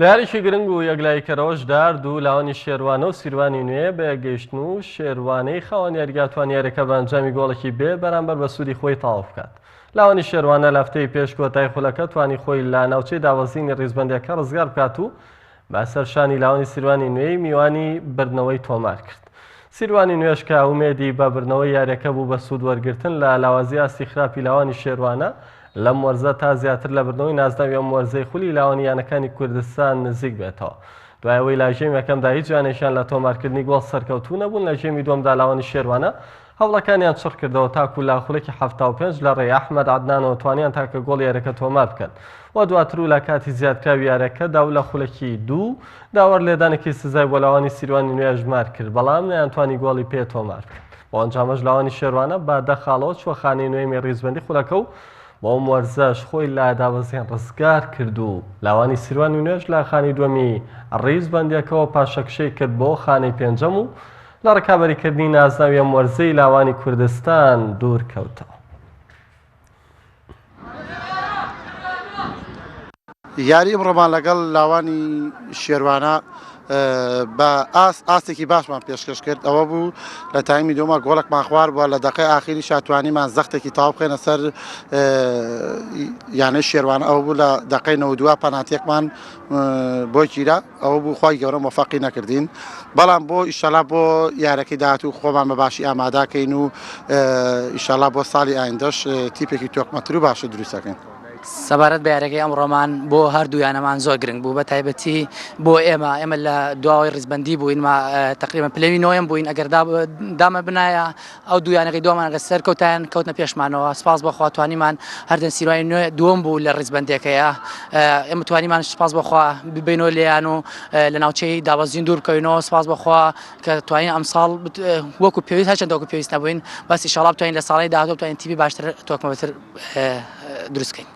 لە یاریی گرنگ و یەکلاییکەرەوەشدا هەردوو لاوانی شێروانە و سیروانی نوێ بەیەکگەیشتن و شێروانەی خاوەن یاریگا توانی یاریەکە بە ئەنجامی گۆڵێکی بێ بەرامبەر بە سوودی خۆی تەواو بکات. لاوانی شێروانە لە هەفتەی پێش کۆتایی خولەکە توانی خۆی لە ناوچەی دابەزینی ڕیزبەندیەکە ڕزگار بکات و بە سەر شانی لاوانی سیروانی نوێی میوانی بردنەوەی تۆمار کرد. سیروانی نوێش کە ئومێدی بە بردنەوەی یاریەکە بوو بە سوود وەرگرتن لە لاوازی ئاستی خراپی لاوانی شێروانە لەم وەرزە تا زیاتر لە بردنەوەی نازناوی ئەم وەرزەی خولی لاوانی یانەکانی کوردستان نزیک بێتەوە. دوای ئەوەی لە گێمی یەکەمدا هیچ یانەیەکیان لە تۆمارکردنی گۆڵ سەرکەوتوو نەبوون، لە گێمی دووەمدا لاوانی شێروانە هەوڵەکانیان چڕکردەوە تاکو لە خولەکی 75 لە ڕێی ئەحمەد عەدنانەوە توانیان تاکە گۆڵی یاریەکە تۆمار بکەن و دواتر و لە کاتی زیادکراوی یاریەکەدا و لە خولەکی دوو داوەر لێدانێکی سزای بۆ لاوانی سیروانی نوێ ئەژمار کرد بەڵام نەیانتوانی گۆڵی پێ تۆمار بکەن. بەو ئەنجامەش لاوانی شێروانە بە دە خاڵەوە چووە خانەی نۆیەمی ڕیزبەندی خولەکە و بەم وەرزەش خۆی لە دابەزین ڕزگار کرد و لاوانی سیروانی نوێش لە خانەی دووەمی ڕیزبەندیەکەوە پاشەکشەی کرد بۆ خانەی پێنجەم و لە ڕکابەریکردنی نازناوی ئەم وەرزەی لاوانی کوردستان دوور کەوتەوە. یاری ئمڕۆمان لەگەڵ لاوانی شێروانە بە ئاست ئاستێکی باشمان پێشکەش کرد ئەوە بوو لە تایمی دووەما گۆڵێکمان خوار بووە لە دەقەی ئاخیری شاتوانیمان زەختێکی تاو بخێنە سەر یانەی شێروان ئەوە بوو لە دەقەی 92 پەناتێکمان بۆ گیرا ئەوە بوو خی گەورە مۆفەقی نەکردین بەڵام بۆ ئیشەلا بۆ یارەکەی داهاتوو خۆمان بە باشی ئاماداکەین و ئیشەلا بۆ ساڵی ئایندەش تیپێکی تۆکمەتر و باشتر دروستەکەین. سەبارەت بە یاریەکەی ئەمڕۆمان بۆ هەردوو یانەمان زۆر گرنگ بوو بە تایبەتی بۆ ئێمە ئێمە لە دواوەی ڕیزبەندی بووین ما تقریبا پلەوی نۆیەم بووین ئەگەر دامە بنایە ئەو دوو یانەکەی دومان ئەگەر سەرکەوتایان کەوتنە پێشمانەوە سپاس بەخوا توانیمان هەردەن سیروانی نوێ دووەم بوو لە ڕیزبەندێکەیە ئێمە توانیمان سپاس بەخوا ببینەوە لێیان و لە ناوچەی دابەزین دوور بکەوینەوە سپاس بەخوا کە توانین ئەمساڵ وەکو پێویست هەرچەندە وەکو پێویست نەبووین بەس ئیشاڵا بتوانین لە ساڵی داهاتوو بتوانین تیپی باشتر تۆکمەتر دروست بکەین.